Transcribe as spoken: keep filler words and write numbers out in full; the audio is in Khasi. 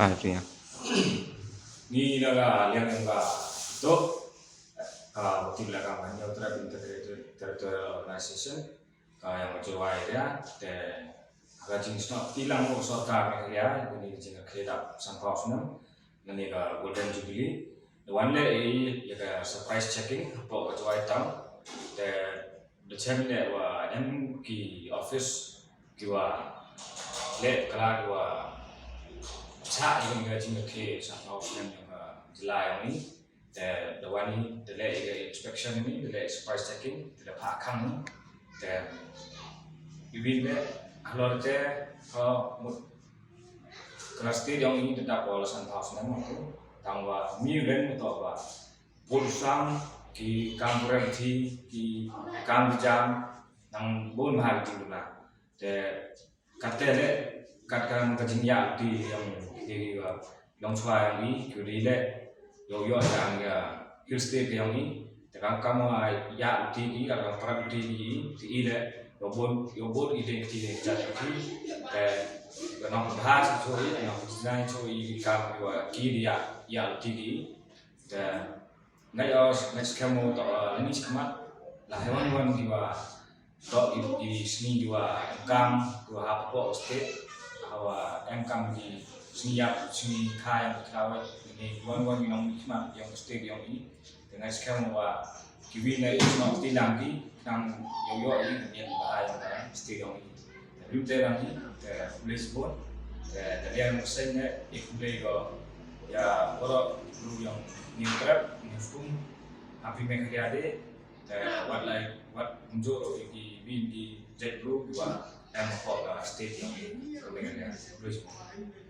Ah, tu ya. Ngi na ka liang ka tu ka wakil la ka Hynñiewtrep Integrated Territorial Organization, ka ïa ka Jowai area, te ka jingsnoh kti lang ka sorkar Meghalaya ïa kane ka jingïakynduh sanphew snem na kane ka Golden Jubilee. Da wan leh ïa ka surprise checking hapoh ka Jowai town, te da shem leh wa em ki office ki wa leh kala ki wa chah ïa ka jingïakynduh sanphew snem ïa ka jylla ïa ngi. Te da wan ngi da leh ïa ka inspection ngi, da leh surprise checking, te da phah khang ngi. Te iwin leh halor te ka mut ka state ïa ngi da dap wa la sanphew snem tu, tang wa mi ren mo to wa bun sang ki kam pyrthei, ki kam jam nang bun bha ki duna. Te kate leh kat ka ka jingïaid ti ïa ngi, ïa ngi wa long chwa ïa ngi, ki ri leh ïoh ïoh ïa ngi ïa hill state ïa ngi. Te kam kam wa ïaid ti ki, kam kam pyrthei ti ki, ti i leh ïoh bun ïoh bun i dei ti dei jat ti. Te ka nong bha sa choi, nong jnai choi kam wa ki ri ïaid ti ki. Te ngai os ngai skhem mo to ngi skhem la hewan wan ki wa to i i sngi ki wa em kam ki wa hapoh state, ha wa em kam ki sngi ïap sngi kha ïa ki khlaw ni wan wan ki nong ni khmat ïa ka state ïa i. Te ngai skhem mo wa ki wi na i snoh ti lang ki nang ïoh ïoh i ngi ba ïa ka state ïa i. Te rim te lang i te khublei shibun. Te da liang seng ne i khublei ko ïa boro bru ïa Hynñiewtrep Hynñiewskum Happy Meghalaya Day. Te wat lai wat kumjuh ruh ïa ki wi ki jait bru ki wa em hapoh ka state ïa ngi ka Meghalaya. Khublei shibun.